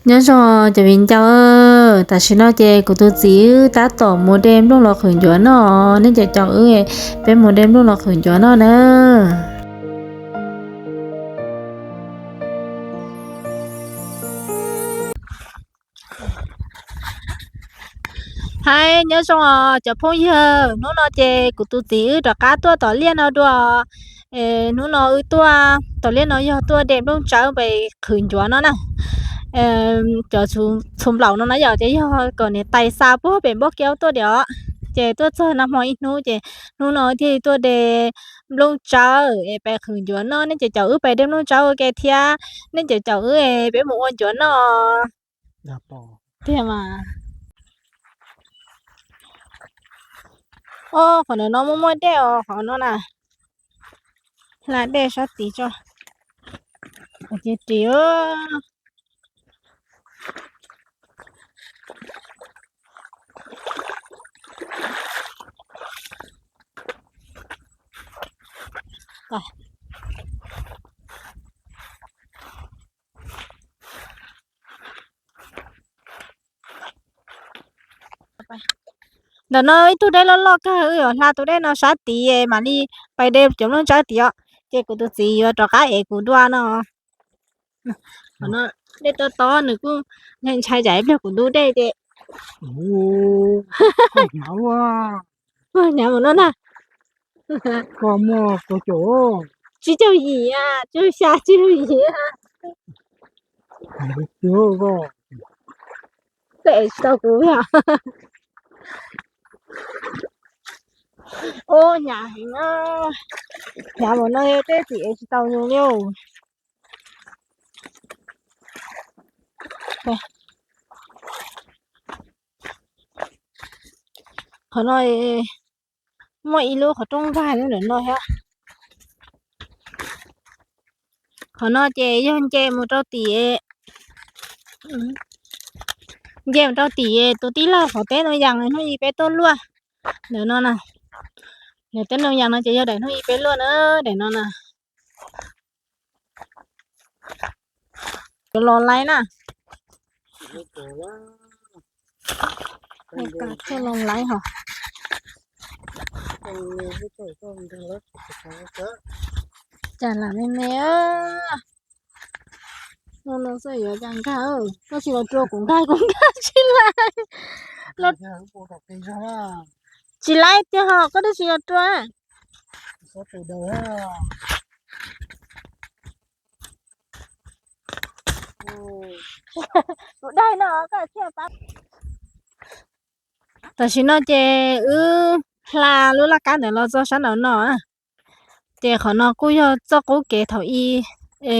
Nyob zoo cov viv ncaus, tam sim no ces kuv tus txiv wb tab tom mus de nplooj los qhwv ncuav noj, nej cov caum wb, peb mus de nplooj los qhwv ncuav noj na. Hais nyob zoo os cov phooj ywg, hnub no ces kuv tus txiv wb rov qab tuaj tom liaj no dua. Hnub no wb tuaj tom liaj no yog tuaj de nplooj tsawb pem qhwv ncuav no na. Cov txhuv nplaum no na yom, ces yog kom niam tais xa puag pem npab kiab tuaj diam os. Ces tuaj txog nag hmo ib hnub ces hnub no thiaj li tuaj de nplooj tsawb es pem qhwv ncuav noj, nej cov caum wb pem de nplooj tsawb ua ke thiab, nej cov caum wb es peb mus ua ncuav noj. Tiag mas. Ob, qhov ntawm no muaj muaj dej os, qhov no na. Hla dej sab tid tso. Ua ke ris. Ntawm no ib tug dej loj loj kawg, wb yuav hla tus dej no sab tid mam li pais de cov nplooj tsawb tid os. Ces kuv tus txiv yuav rov qab ev kuv dua no. Qhov no dej tob tob, nws kuj ntshai tsam ib pliag kuv ntub dej ces. Hnyav mus no na. Koj muaj kaum caum, tsib caug yim, tsib caug xya, tsib caug yim. Koj ev tsis tau kuv yom. Ub, hnyav heev na. Hnyav mus no tej txiv ev tsis tau yus li. Qhov no muaj ib lub qhov rooj vag ntawm no thiab. Qhov no ces yog nce mus rau tim, nce mus rau tim tus tij laug qhov teb Noo Yas hnub ib peb tuaj luaj. Ntawm no na, nws teb Noo Yas no ces yog daim hnub ib peb luaj na, daim no na. Cov los laiv na. Los laiv hos. Cas lam me me. No no xwb yuav cas nkag, koj tsis los rua kuv nkag, kuv nkag tsis laiv. Tsis laiv tiag hos, koj twb tsis los rua. Kuv daig no koj thiaj pab. Tam sim no ces wb hla lub laj kab ntawd los txog sab nraum no. Ces qhov no kuj yog txoj qub kev thaum ub,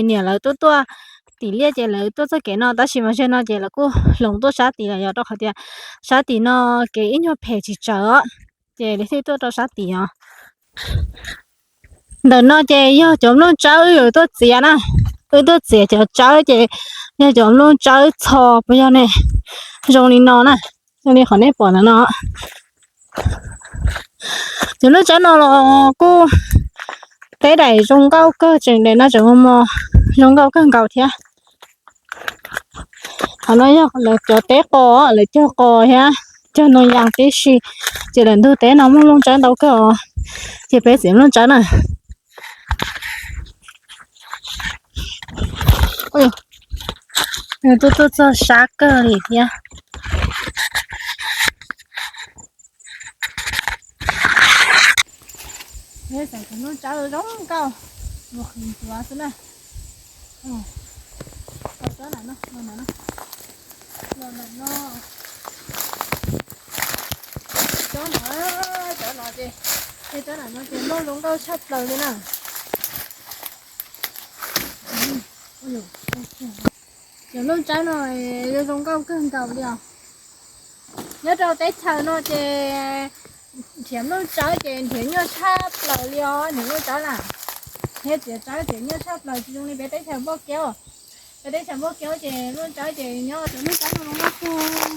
niam lawv tuaj tuaj tim liaj ces lawv tuaj txoj kev no, tab sis mas zaum no ces lawv kuj hloov tuaj sab tid lawm, yog rau qhov tias sab tid no kev ib nyuag phem tsis tsawv os, ces lawv thiaj tuaj rau sab tid os. Ntawm no ces yog cov nplooj tsawb wb tuaj txiav na, wb tuaj txiav cov tsawb ces yog cov nplooj tsawb txho puas yog ne, zoo li no na, zoo li qhov nej pom ntawm no. Cov nplooj tsawb no los kuj teb daim zoo nkauj kawg, tseem daim no tseem mos mos, zoo nkauj kawg nkaus thiab. Qhov no yog lawv cov teb qos, lawv cog qos thiab cog ntoo yas tib si, ces lawv ntug teb no muaj nplooj tsawb ntau kawg os, ces peb txiav nplooj tsawb na. Nws tuaj tuaj txog sab kawg li thiab. Nplooj tsawb zoo nkauj, mus qhwv ncuav xwb na. Tsob ntawm no, tsob no, tsob no ces, tsob ntawm no ces nplooj zoo nkauj tshaj plaws li na. Cov nplooj tsawb no zoo nkauj kawg nkaus li os. Nyob rau teb chaws no ces nrhiav nplooj tsawb ces nrhiav nyuaj tshaj plaws li os, nrhiav nplooj tsawb na. Nrhiav txiav tsawb ces nyuaj tshaj plaws, tsis zoo li peb teb chaws Npauj Kiaub. Peb teb chaws Npauj Kiaub ces nplooj tsawb ces nyob cov nplooj tsawb no zoo nkauj kawg.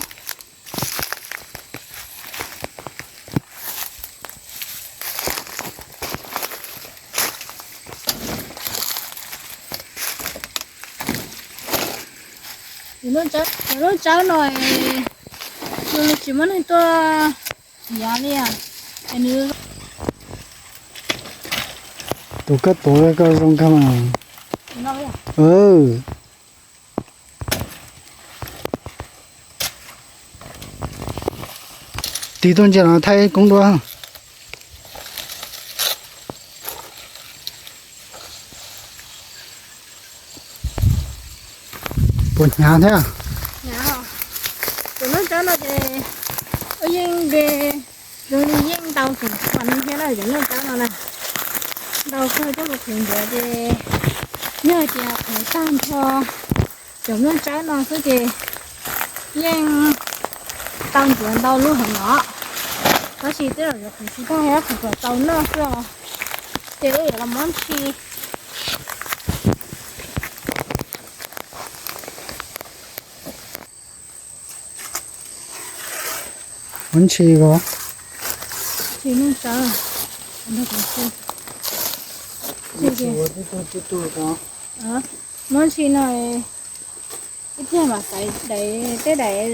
Cov nplooj tsawb no, nws tsis muaj neeg tuaj txiav li. Tus koj tuav koj zoo kawg mas. Tig tuaj ntsia no thaij koob dua. Puas hnyav thiab? Tus nplooj tsawb no ces yeej de, zoo li yeej ntau tseem qhuav li thiab na, cov nplooj tsawb no na. Ntau kawg coj mus qhwv ntsuav ces yog hais tias qhwv tag nrho cov nplooj tsawb no xwb ces yeej tau ntsuav ntau lub heev os. Tab sis twb los yuav qhwv tsis tag thiab, qhwv kom tau noj xwb os. Ces wb yuav los muab ntshis. Muab ntshis ko. Ntshis nplooj tsawb. Muab ntshis no, ib pliag mam xaiv daim, tej daim,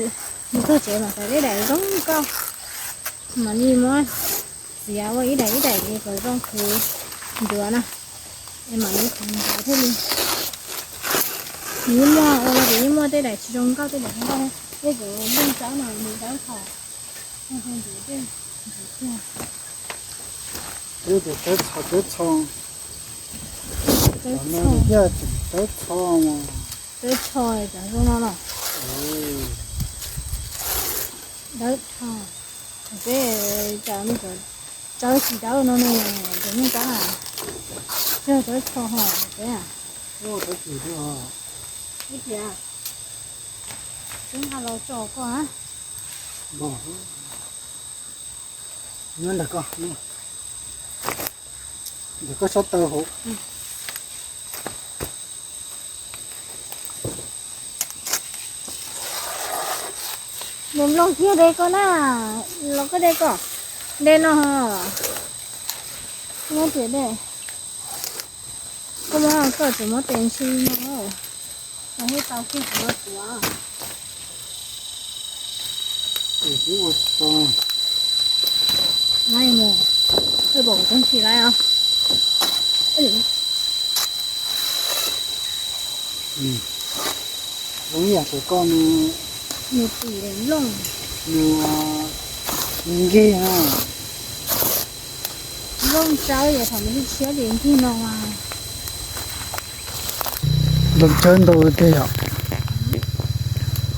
mus txog tsev mam xaiv tej daim zoo nkauj, mam li muab txiav ua ib daim ib daim li kom zoo qhwv ntsuav na. Es mam li qhwv ntsuav thiaj li. Nws yeej muaj, ua los ces yeej muaj tej daim tsis zoo nkauj tej daim zoo nkauj thiab. Tej cov nplooj tsawb no nws dawb thaum, ntsuav tiag. Peb tias tsawb txho, tsawb txho. Tsawb txho, tsawb txho mas. Tsawb txho cov zoo no los. Dawb thaum, peb cov, tsawb tsis dawb no ne, cov nplooj tsawb na, tsawb txho ho peb. Ib tias, twb nqa los tso koj. Nyob ntawm koj, ntawm koj sab taw hauv. Nws nplooj kiag de koj na, los koj de koj, de no. Muab tias de, koj muab koj tseem muab tes ntshis no, los thiaj tau kiag kuv los tuav. Mus, pom kuv tus ntshis lawm os. Zoo yam txawm koj nws, nws tim nplooj, nws, nws nkig na. Nplooj tsawb yog thaum nws tshiab ces nkig no mas. Nplooj tsawb ntau tiag yom.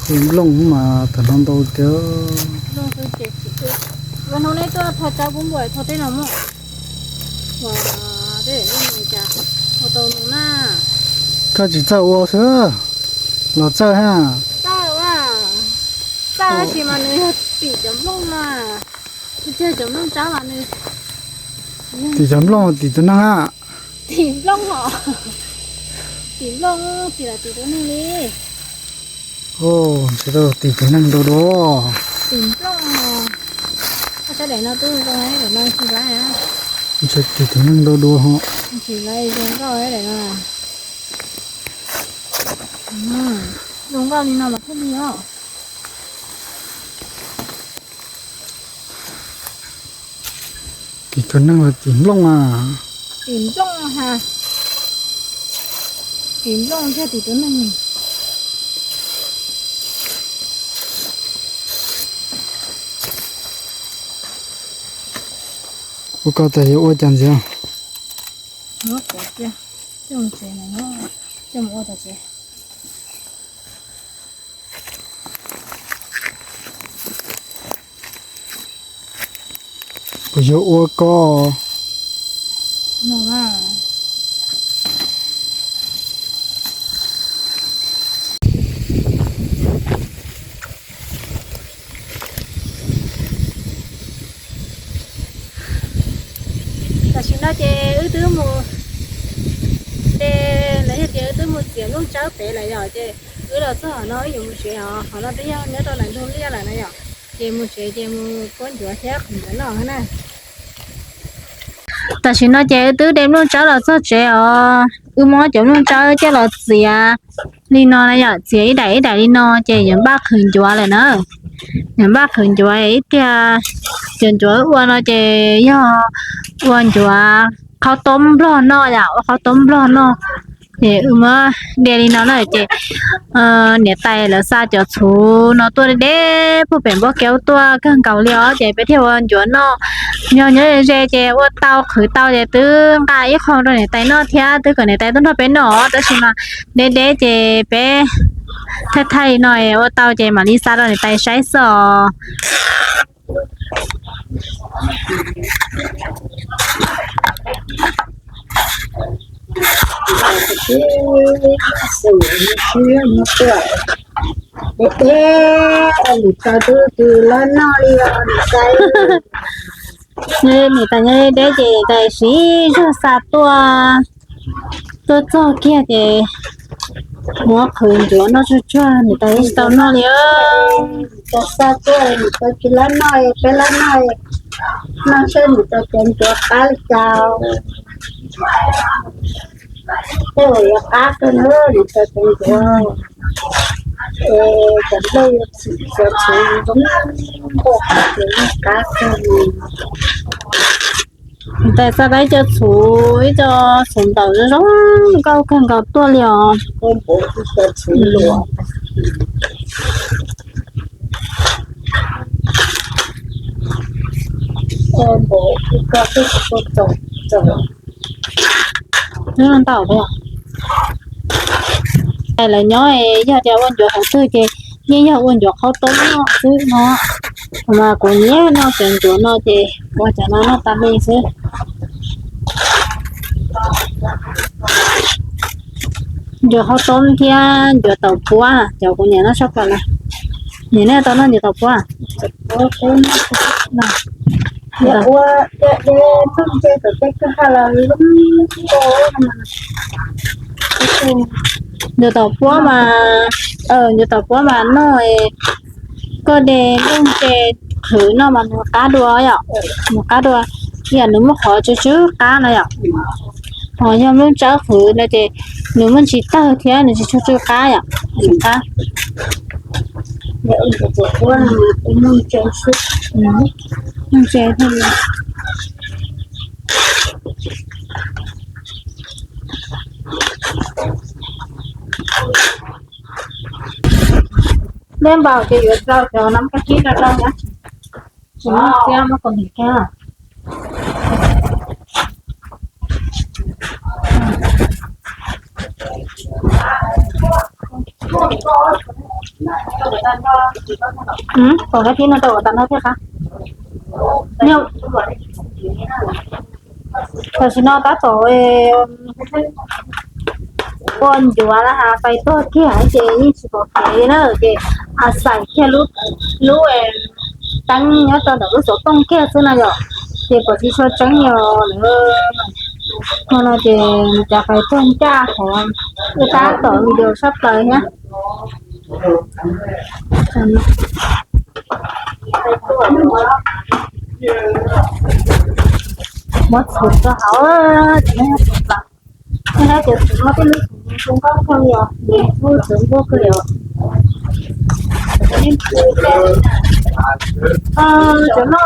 Ces nplooj mas tam no ntau tiag. Ua hnub neb tuaj tho tsawb pub npua tho tej no muaj. Ua, tej daim nplooj no cas ua tau nus na. Koj tsis txawj ua xwb, los txawj ha. Txawj ua, txawj tab sis mas nws yog tim cov nplooj na. Ib tiag cov nplooj tsawb mas nws tim cov nplooj tim tus neeg ha. Tim nplooj hos. Tim nplooj tim los tim tus neeg li. Ntshe tau tim tus neeg ntau dua. Tim nplooj. Koj saib daim no twb zoo, daim no ntshis lawm. Ntshe tim tus neeg ntau dua ho. Ntshis lawm zoo nkauj daim no. Zoo nkauj li no mas thiaj li os. Tim tus neeg los tim nplooj a? Tim nplooj ha. Tim nplooj thiaj tim tus neeg. Ua koj tas yuav ua cas ntxiv? Muab kuav kiag, coj mus tsev, coj mus ua tom tsev. Kuv yuav ua koj. Tam sim no ces wb twb mus de, lawv hais tias wb twb mus txiav nplooj tsawb pem lawm yom, ces wb los txog qhov no wb yuav mus tsev os. Qhov no twb yog nyob rau ntawm ntug liaj lawm na yom, ces mus tsev ces mus kuab ncuav thiab qhwv ncuav noj na. Tam sim no ces wb twb de nplooj tsawb los txog tsev os. Wb muab cov nplooj tsawb coj los txiav li no na yom, txiav ib daim ib daim li no ces yuav npaj qhwv ncuav lawm na. Yuav npaj qhwv ncuav ib tiag, cov ncuav ua no ces yog ua ncuav qhaub toob nplog noj yom, ua qhaub toob nplog noj. Ces wb muab de li no na ces niam tais lawv xa cov txhuv no tuaj deb deb puag pem npab kev tuaj kawg nkaus li os, ces peb thiaj ua ncuav noj. Yog nyob ze ces ua tau qhwv tau ces twb nqa ib qho rau niam tais noj thiab, twb kom niam tais tuaj nrog peb noj, tab sis mas deb deb ces peb thaij thaij li no ua tau ces mam li xa rau niam tais saib xwb os. Deb deb, lwm tus twb lawv noj li os niam tais. Niam tais nyob deb deb ces niam tais siv zog xa tuaj, tuaj txog kiag ces muab qhwv ncuav noj tsuag tsuag, niam tais tsis tau noj li. Niam tais xa tuaj, niam tais tsis lawv noj, peb lawv noj, noj saib niam tais cov ncuav qab li cas. Tej uas yuav qab kawg na, niam tais cov ncuav, cov nplej yuav txhim txhua txhua zoo nkauj, qab kawg li. Niam tais xa tau ib co txhuv, ib co txhuv ntawm zoo zoo nkauj kawg nkaus tuaj li os. Ntau, lawv nyob yog tias ua ncuav qhov twg ces yeej yog ua ncuav qhaub toob noj xwb no, mas kuv nyiam noj cov ncuav no ces ua cov no noj tas li xwb. Ncuav qhaub toob thiab ncuav taum puab, cov kuv nyiam noj tshaj plaws na. Nim nej tau noj ncuav taum puab? Ncuav taum puab mas, ncuav taum puab mas noj, koj de nplooj ntse qhwv noj mas nws qab dua yom, nws qab dua, yam nws muaj qhov tsw tsw qab no yom. Ho yog nplooj tsawb qhwv no ces nws muaj ntsis tawg thiab nws tsis tshua tsw qab yom, tsis qab. Dej npaum ces yuav tau cov nab kab tsib rau rau na. Tsis muaj txiab muab kaus hniav kiag. Kaus kab tsib no tau ua tas no thiab qab. Tam sim no tab tom ua ncuav na has, pais tuag kiag ces yeej tsis pom kev li na, ces a xais kiag lub, lub teeb nyob rau ntawm lub xov tooj kiag xwb no yom, ces pom tsis tshua tseeb yom. No no ces nws cov pais tuag ncaj qhov, tab tom video sab plaws thiab. Muab txhuv rau hauv, nej cov txhuv no tej lub txhuv zoo nkauj kawg li os, lub txhuv nkuaj kawg li os. Cov no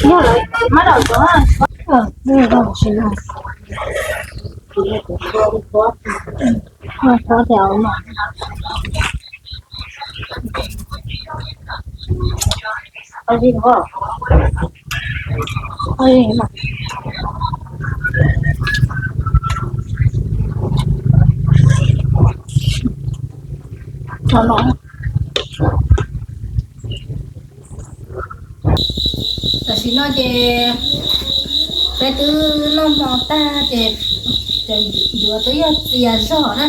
yog lawv mab daum cov, Tam sim no ces peb twb noj hmo tag ces cov ncuav twb yog txias zog na,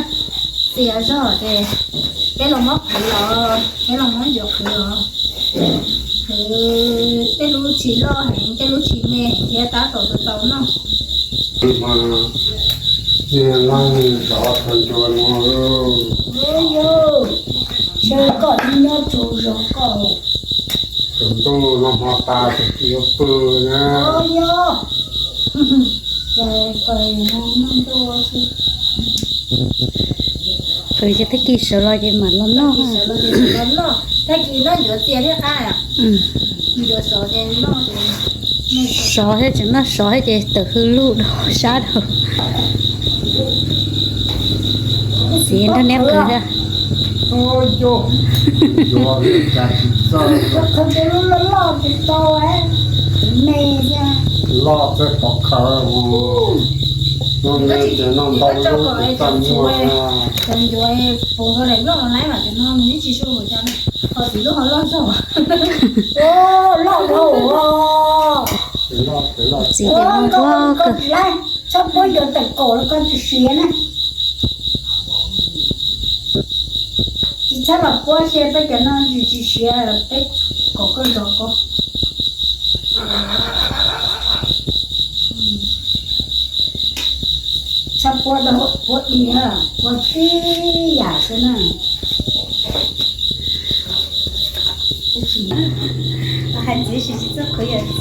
txias zog ces peb los muab qhwv los, peb los muab ncuav qhwv los. Qhwv tej lub tsis loj heev, tej lub tsis me heev thiab tab tom tau tau noj. Niag laus zov tau ncuav no. Seb koj nyob rau zov koj. Tus ntuj no hmo tas tus tsis yuav pw na. Yog, ces noj ntuj xwb. Ces tag kis sawv los ces mam los noj. Tag kis noj yuav txias thiab qab. Sov thiab tseem noj sov thiab ces tawm hwj luj rau sab rau. Txiv nrog neb qhwv thiab. Loj txawj pov khawv, no me ces no ntau lub txaj muag. Txiv ces loj kawg. Txhob puab yuav tawm kaum los koj tsis siav na. Tsis txhob los puab, peb cov no tsis siav, peb kaum koj zov ko. Txhob puab, puab di, puab tib yam xwb na. Hais txiv tsis txawj qhwv yam txiv.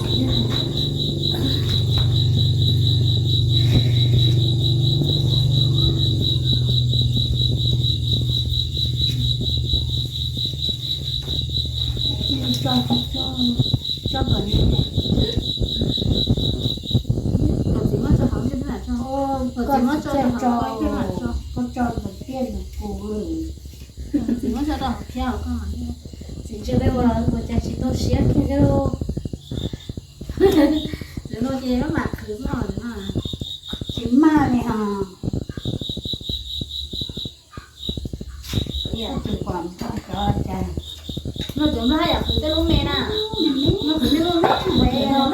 Koj tso ntawm tiaj ntawm kuv. Txiv muab tso rau hauv phiab os koj. Txiv ntsia peb ua los ua cas tsis tau siab kiag li. Lawv no ces maj mam qhwv mog. Tsis maj li hos. No cov nplog haj yam qhwv tej lub me na. No qhwv tej lub me,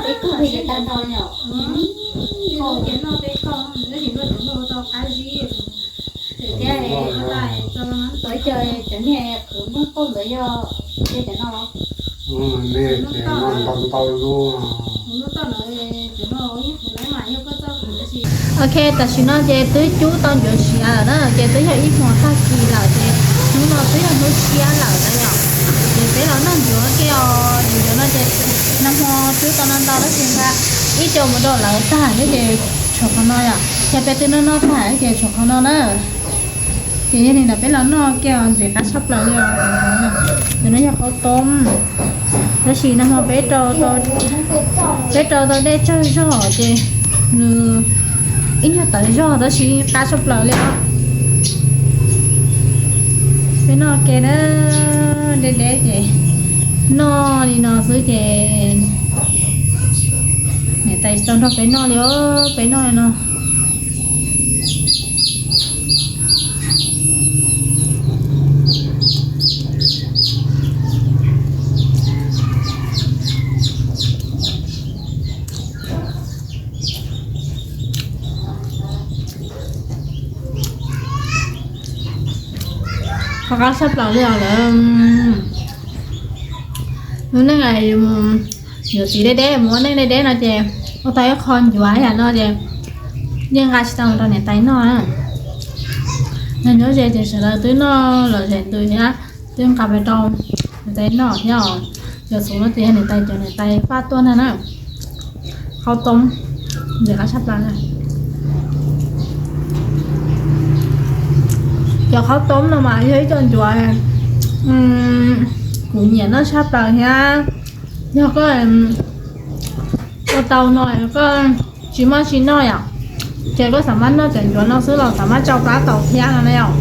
peb koj ces tag nrho yom. Ces no peb koj, tab sis no cov nplog tau qab zib. Thiab cov niag qhwv nplooj qauj ntawd yog tiag cov no los? Ntau ntau lub. Ok, tam sim no ces twb cub tau ncuav siav lawm na, ces twb yog ib hmos tag kis lawm ces hnub no twb yog hnub tshiab lawm na yom. Ces peb los noj ncuav kiag os, ncuav no ces nag hmo cub tau no ntau tab sis nqa ib co mus rau lawv tag thiab ces tshuav qhov no yom. Ces peb twb noj noj tag ces tshuav qhov no na. Ces yog li ntawd peb los noj kiag os, ntxim qab tshaj plaws li os. Ces no yog qhauv toob, tab sis nag hmo peb rau, peb rau tau dej tsawg zog ces nws ib nyuag tawv zog tab sis qab tshaj plaws li os. Peb noj kiag na, deb deb ces noj li no xwb ces niam tais tsis tau nrog peb noj li os, peb noj li no. Qhov qab tshaj plaws li os lawm. Lub neej yus mus yuav txiv deb deb, mus ua neej deb deb no ces ua tau ib qho ncuav yam no ces yeej nqa tsis tau mus rau niam tais noj. Nyob ze ces sawv daws twb noj lom zem ntws thiab, twb nqa mus rau niam tais noj thiab os. Cov txhuv no ces yog niam tais cov niam tais faj tuaj ntag na. Qhauv toob, ntxim qab tshaj plaws na. Cov qhauv toob no mas yog ib co ncuav kuv nyiam noj tshaj plaws thiab. Yog koj ua tau no koj tsis muaj tsis noj yom, ces koj xam maj noj cov ncuav no xwb los xam maj tsau plab tau thiab no na yom.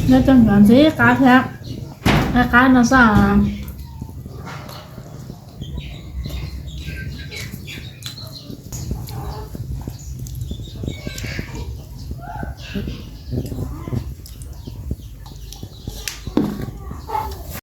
Noj cov ncuav ntxim qab thiab, qab no xwb.